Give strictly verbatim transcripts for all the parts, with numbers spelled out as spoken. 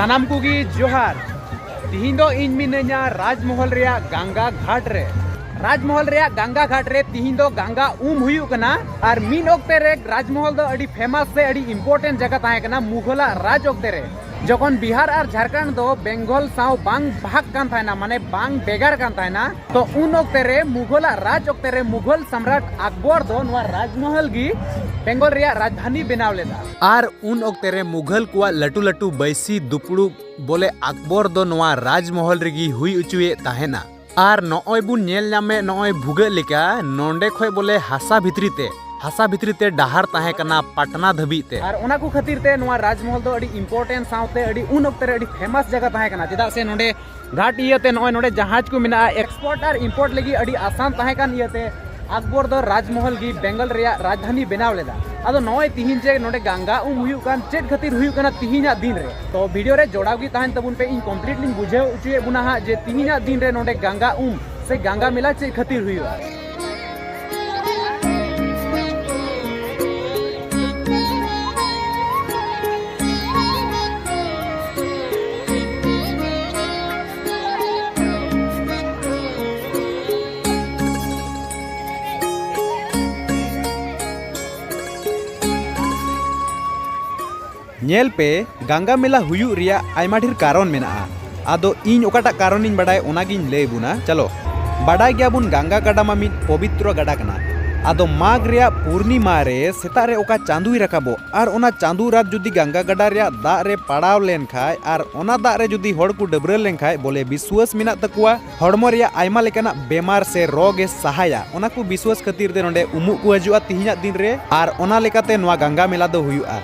ᱥᱟᱱᱟᱢ ᱠᱚᱜᱮ ᱡᱚᱦᱟᱨ᱾ ᱛᱤᱦᱤᱧ ᱫᱚ ᱤᱧ ᱢᱤᱱᱟᱹᱧᱟ ᱨᱟᱡᱽᱢᱚᱦᱚᱞ ᱨᱮᱭᱟᱜ ᱜᱟᱝᱜᱟ ᱜᱷᱟᱴ ᱨᱮ᱾ ᱨᱟᱡᱽᱢᱚᱦᱚᱞ ᱨᱮᱭᱟᱜ ᱜᱟᱝᱜᱟ ᱜᱷᱟᱴ ᱨᱮ ᱛᱤᱦᱤᱧ ᱫᱚ ᱜᱟᱝᱜᱟ ᱩᱢ ᱦᱩᱭᱩᱜ ᱠᱟᱱᱟ᱾ ᱟᱨ ᱢᱤᱫ ᱚᱠᱛᱮ ᱨᱮ ᱨᱟᱡᱽᱢᱚᱦᱚᱞ ᱫᱚ ᱟᱹᱰᱤ famous ᱥᱮ ᱟᱹᱰᱤ important ᱡᱟᱭᱜᱟ ᱛᱟᱦᱮᱸ ᱠᱟᱱᱟ ᱢᱩᱜᱷᱚᱞᱟᱜ ᱨᱟᱡᱽ ᱚᱠᱛᱮ ᱨᱮ, ᱡᱚᱠᱷᱚᱱ ᱵᱤᱦᱟᱨ ᱟᱨ ᱡᱷᱟᱲᱠᱷᱚᱸᱰ ᱫᱚ ᱵᱮᱝᱜᱚᱞ ᱥᱟᱶ ᱵᱟᱝ ᱵᱷᱟᱜᱽ ᱠᱟᱱ ᱛᱟᱦᱮᱱᱟ, ᱢᱟᱱᱮ ᱵᱟᱝ ᱵᱷᱮᱜᱟᱨ ᱠᱟᱱ ᱛᱟᱦᱮᱱᱟ᱾ ᱛᱚ ᱩᱱ ᱚᱠᱛᱮ ᱨᱮ ᱢᱩᱜᱷᱚᱞᱟᱜ ᱨᱟᱡᱽ ᱚᱠᱛᱮ ᱨᱮ ᱢᱩᱜᱷᱚᱞ ᱥᱚᱢᱨᱟᱴ ᱟᱠᱵᱚᱨ ᱫᱚ ᱱᱚᱣᱟ ᱨᱟᱡᱽᱢᱚᱦᱚᱞ ᱜᱮ ᱵᱮᱝᱜᱚᱞ ᱨᱮᱭᱟᱜ ᱨᱟᱡᱽᱫᱷᱟᱱᱤ ᱵᱮᱱᱟᱣ ᱞᱮᱫᱟ᱾ ᱟᱨ ᱩᱱ ᱚᱠᱛᱮ ᱨᱮ ᱢᱩᱜᱷᱚᱞ ᱠᱚᱣᱟᱜ ᱞᱟᱹᱴᱩ ᱞᱟᱹᱴᱩ ᱵᱟᱹᱭᱥᱤ ᱫᱩᱯᱲᱩᱵ ᱵᱚᱞᱮ ᱟᱠᱵᱚᱨ ᱫᱚ ᱱᱚᱣᱟ ᱨᱟᱡᱽᱢᱚᱦᱚᱞ ᱨᱮᱜᱮ ᱦᱩᱭ ᱦᱚᱪᱚᱭᱮᱫ ᱛᱟᱦᱮᱱᱟ᱾ ᱟᱨ ᱱᱚᱜᱼᱚᱭ ᱵᱚᱱ ᱧᱮᱞ ᱧᱟᱢᱮᱫ ᱱᱚᱜᱼᱚᱭ ᱵᱷᱩᱜᱟᱹᱜ ᱞᱮᱠᱟ, ᱱᱚᱸᱰᱮ ᱠᱷᱚᱡ ᱵᱚᱞᱮ ᱦᱟᱥᱟ ᱵᱷᱤᱛᱨᱤ ᱛᱮ, ᱦᱟᱥᱟ ᱵᱷᱤᱛᱨᱤ ᱛᱮ ᱰᱟᱦᱟᱨ ᱛᱟᱦᱮᱸ ᱠᱟᱱᱟ ᱯᱟᱴᱱᱟ ᱫᱷᱟᱹᱵᱤᱡ ᱛᱮ᱾ ᱟᱨ ᱚᱱᱟ ᱠᱚ ᱠᱷᱟᱹᱛᱤᱨ ᱛᱮ ᱱᱚᱣᱟ ᱨᱟᱡᱽᱢᱚᱦᱚᱞ ᱫᱚ ᱟᱹᱰᱤ important ᱥᱟᱶᱛᱮ ᱟᱹᱰᱤ ᱩᱱ ᱚᱠᱛᱮ ᱨᱮ ᱟᱹᱰᱤ famous ᱡᱟᱭᱜᱟ ᱛᱟᱦᱮᱸ ᱠᱟᱱᱟ, ᱪᱮᱫᱟᱜ ᱥᱮ ᱱᱚᱸᱰᱮ ᱜᱷᱟᱴ ᱤᱭᱟᱹᱛᱮ ᱱᱚᱜᱼᱚᱭ ᱱᱚᱸᱰᱮ ᱡᱟᱦᱟᱡᱽ ᱠᱚ ᱢᱮᱱᱟᱜᱼᱟ, export ᱟᱨ import ᱞᱟᱹᱜᱤᱫ ᱟᱹᱰᱤ ᱟᱥᱟᱱ ᱛᱟᱦᱮᱸ ᱠᱟᱱ ᱤᱭᱟᱹᱛᱮ ᱟᱠᱵᱚᱨ ᱫᱚ ᱨᱟᱡᱽᱢᱚᱦᱚᱞ ᱜᱮ ᱵᱮᱝᱜᱚᱞ ᱨᱮᱭᱟᱜ ᱨᱟᱡᱽᱫᱷᱟᱱᱤ ᱵᱮᱱᱟᱣ ᱞᱮᱫᱟ᱾ ᱟᱫᱚ ᱱᱚᱜᱼᱚᱭ ᱛᱤᱦᱤᱧ ᱡᱮ ᱱᱚᱸᱰᱮ ᱜᱟᱝᱜᱟ ᱩᱢ ᱦᱩᱭᱩᱜ ᱠᱟᱱ, ᱪᱮᱫ ᱠᱷᱟᱹᱛᱤᱨ ᱦᱩᱭᱩᱜ ᱠᱟᱱᱟ ᱛᱤᱦᱤᱧᱟᱜ ᱫᱤᱱ ᱨᱮ? ᱛᱚ video ᱨᱮ ᱡᱚᱲᱟᱣ ᱜᱮ ᱛᱟᱦᱮᱱ ᱛᱟᱵᱚᱱ ᱯᱮ, ᱤᱧ complete ᱞᱤᱧ ᱵᱩᱡᱷᱟᱹᱣ ᱦᱚᱪᱚᱭᱮᱫ ᱵᱚᱱᱟ ᱦᱟᱸᱜ ᱡᱮ ᱛᱤᱦᱤᱧᱟᱜ ᱫᱤᱱ ᱨᱮ ᱱᱚᱸᱰᱮ ᱜᱟᱝᱜᱟ ᱩᱢ ᱥᱮ ᱜᱟᱝᱜᱟ ᱢᱮᱞᱟ ᱪᱮᱫ ᱠᱷᱟᱹᱛᱤᱨ ᱦᱩᱭᱩᱜᱼᱟ᱾ ᱧᱮᱞ ᱯᱮ, ᱜᱟᱝᱜᱟ ᱢᱮᱞᱟ ᱦᱩᱭᱩᱜ ᱨᱮᱭᱟᱜ ᱟᱭᱢᱟ ᱰᱷᱮᱨ ᱠᱟᱨᱚᱱ ᱢᱮᱱᱟᱜᱼᱟ᱾ ᱟᱫᱚ ᱤᱧ ᱚᱠᱟᱴᱟᱜ ᱠᱟᱨᱚᱱᱤᱧ ᱵᱟᱰᱟᱭ, ᱚᱱᱟᱜᱤᱧ ᱞᱟᱹᱭ ᱵᱚᱱᱟ᱾ ᱪᱚᱞᱚ, ᱵᱟᱰᱟᱭ ᱜᱮᱭᱟᱵᱚᱱ ᱜᱟᱝᱜᱟ ᱜᱟᱰᱟ ᱢᱟ ᱢᱤᱫ ᱯᱚᱵᱤᱛᱨᱚ ᱜᱟᱰᱟ ᱠᱟᱱᱟ᱾ ᱟᱫᱚ ᱢᱟᱜᱽ ᱨᱮᱭᱟᱜ ᱯᱩᱨᱱᱤᱢᱟ ᱨᱮ ᱥᱮᱛᱟᱜ ᱨᱮ ᱚᱠᱟ ᱪᱟᱸᱫᱩᱭ ᱨᱟᱠᱟᱵᱚᱜ, ᱟᱨ ᱚᱱᱟ ᱪᱟᱸᱫᱩ ᱨᱟᱛ ᱡᱩᱫᱤ ᱜᱟᱝᱜᱟ ᱜᱟᱰᱟ ᱨᱮᱭᱟᱜ ᱫᱟᱜ ᱨᱮ ᱯᱟᱲᱟᱣ ᱞᱮᱱ ᱠᱷᱟᱡ, ᱟᱨ ᱚᱱᱟ ᱫᱟᱜ ᱨᱮ ᱡᱩᱫᱤ ᱦᱚᱲ ᱠᱚ ᱰᱟᱹᱵᱽᱨᱟᱹ ᱞᱮᱱ ᱠᱷᱟᱡ, ᱵᱚᱞᱮ ᱵᱤᱥᱣᱟᱹᱥ ᱢᱮᱱᱟᱜ ᱛᱟᱠᱚᱣᱟ, ᱦᱚᱲᱢᱚ ᱨᱮᱭᱟᱜ ᱟᱭᱢᱟ ᱞᱮᱠᱟᱱᱟᱜ ᱵᱮᱢᱟᱨ ᱥᱮ ᱨᱳᱜᱽ ᱮ ᱥᱟᱦᱟᱭᱟ᱾ ᱚᱱᱟ ᱠᱚ ᱵᱤᱥᱣᱟᱥ ᱠᱷᱟᱹᱛᱤᱨ ᱛᱮ ᱱᱚᱰᱮ ᱩᱢᱩᱜ ᱠᱚ ᱦᱤᱡᱩᱜᱼᱟ ᱛᱤᱦᱤᱧᱟᱜ ᱫᱤᱱ ᱨᱮ, ᱟᱨ ᱚᱱᱟ ᱞᱮᱠᱟᱛᱮ ᱱᱚᱣᱟ ᱜᱟᱝᱜᱟ ᱢᱮᱞᱟ ᱫᱚ ᱦᱩᱭᱩᱜᱼᱟ᱾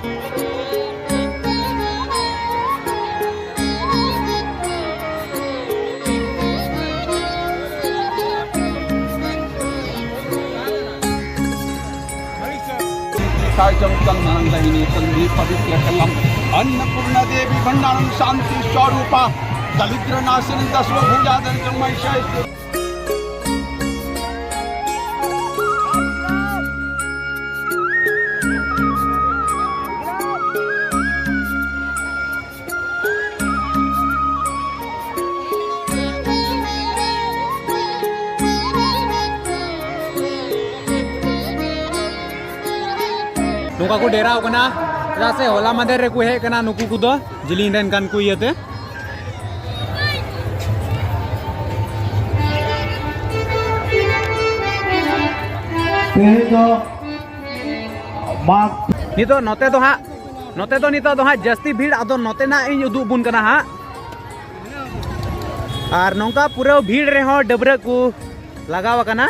सायजं तन्मनं दहिने तन्मे पवित्रकलम्। अन्नपूर्णा देवी भण्डारं शान्ति स्वरूपा। दरिद्र नाशिनी दशो भुजा दरिद्र महिषा। ᱱᱚᱝᱠᱟ ᱠᱚ ᱰᱮᱨᱟᱣ ᱠᱟᱱᱟ, ᱪᱮᱫᱟᱜ ᱥᱮ ᱦᱚᱞᱟ ᱢᱟᱫᱷᱮᱨ ᱨᱮᱠᱚ ᱦᱮᱡ ᱠᱟᱱᱟ ᱱᱩᱠᱩ ᱠᱚᱫᱚ, ᱡᱤᱞᱤᱧ ᱨᱮᱱ ᱠᱟᱱ ᱠᱚ ᱤᱭᱟᱹᱛᱮ᱾ ᱛᱮᱦᱮᱧ ᱫᱚ ᱢᱟᱜᱽ ᱱᱤᱛᱚᱜ ᱱᱚᱛᱮ ᱫᱚ ᱦᱟᱸᱜ, ᱱᱚᱛᱮ ᱫᱚ ᱱᱤᱛᱚᱜ ᱫᱚ ᱦᱟᱸᱜ ᱡᱟᱹᱥᱛᱤ ᱵᱷᱤᱲ, ᱟᱫᱚ ᱱᱚᱛᱮᱱᱟᱜ ᱤᱧ ᱩᱫᱩᱜ ᱵᱚᱱ ᱠᱟᱱᱟ ᱦᱟᱸᱜ᱾ ᱟᱨ ᱱᱚᱝᱠᱟ ᱯᱩᱨᱟᱹ ᱵᱷᱤᱲ ᱨᱮᱦᱚᱸ ᱰᱟᱹᱵᱽᱨᱟᱹᱜ ᱠᱚ ᱞᱟᱜᱟᱣ ᱟᱠᱟᱱᱟ᱾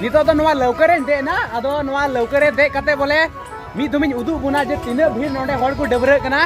ᱱᱤᱛᱚᱜ ᱫᱚ ᱱᱚᱣᱟ ᱞᱟᱹᱣᱠᱟᱹ ᱨᱮᱧ ᱫᱮᱡ ᱮᱱᱟ᱾ ᱟᱫᱚ ᱱᱚᱣᱟ ᱞᱟᱹᱣᱠᱟᱹ ᱨᱮ ᱫᱮᱡ ᱠᱟᱛᱮ ᱵᱚᱞᱮ ᱢᱤᱫ ᱫᱚᱢᱤᱧ ᱩᱫᱩᱜ ᱵᱚᱱᱟ ᱡᱮ ᱛᱤᱱᱟᱹᱜ ᱵᱷᱤᱲ ᱱᱚᱰᱮ ᱦᱚᱲ ᱠᱚ ᱰᱟᱹᱵᱽᱨᱟᱹᱜ ᱠᱟᱱᱟ᱾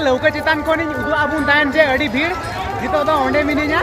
ᱞᱟᱹᱣᱠᱟᱹ ᱪᱮᱛᱟᱱ ᱠᱷᱚᱱᱤᱧ ᱩᱫᱩᱜ ᱟᱵᱚᱱ ᱛᱟᱦᱮᱱ ᱡᱮ ᱟᱹᱰᱤ ᱵᱷᱤᱲ᱾ ᱱᱤᱛᱚᱜ ᱫᱚ ᱚᱸᱰᱮ ᱢᱤᱱᱟᱹᱧᱟ᱾